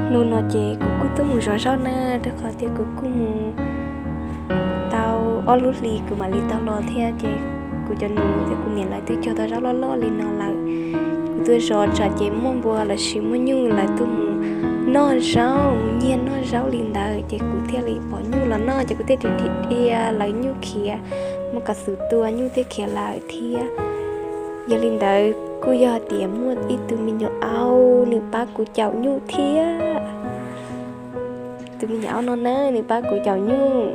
Hnub no ces kuv kuj tuaj mus zov zaub na, rau qhov tias kuv kuj mus tau ob lub hlis kuv mam li tau los thiab. Ces kuv cov nus thiab kuv niam lawv twb cog tau zaub loj loj li no lawm. Kuv tuaj zov tsam ces muaj npua los sis muaj nyuj lawv tuaj mus noj zaub, mus nyiag noj zaub li ntawd, ces kuv thiaj li pom nyuj los noj ces kuv thiaj li dhia lawv nyuj khiav, muab kav xwm tua nyuj thiaj khiav lawm thiab. Yog li ntawd kuj yog tias muaj ib tug me nyuam aub nws pab kuv caum nyuj thiab. Tus me nyuam aub no na nws pab kuv caum nyuj,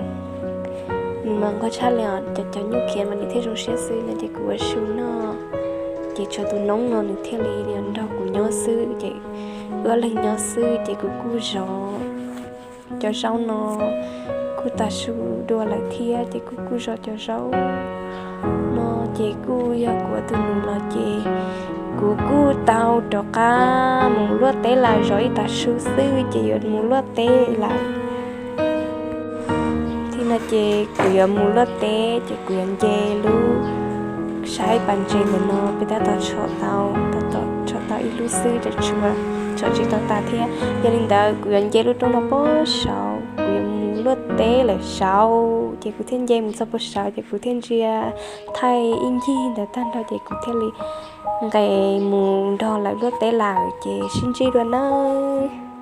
nws mas nquag tshaj li os, caum caum nyuj khiav mas nws thiaj zoo siab xwb no ces kuv ua su noj. Ces tshuav tus noob no nws thiaj li nrog kuv nyob xwb, ces wb ob leeg nyob xwb ces kuv kuj zov cov zaub no kuj tas su dua lawm thiab, ces kuv kuj zov cov zaub no. Ces kuj yog kuv tus nus los ces kuv kuj tau rov qab mus luaj teb lawm, zov ib tag su xwb ces yuav mus luaj teb lawm. Thiab no ces kuv yuav mus luaj teb ces kuv yuav nce lub, saib pas ntses ntawm no peb tab tom tshom tau, tab tom tshom tau ib lub xwb, tseem tshuav tshom tsis tau tas thiab. Yog li ntawd kuv yuav nce lub roob no pem saud, kuv yuav mus luaj teb lawm saud, ces kuv thiaj nce mus txog pem saud ces kuv thiaj ntsia thaij ib ncig ntawd tag nrho ces kuv thiaj li nqes mus nrog lawv luaj teb lawm, ces sib ntsib dua nawb.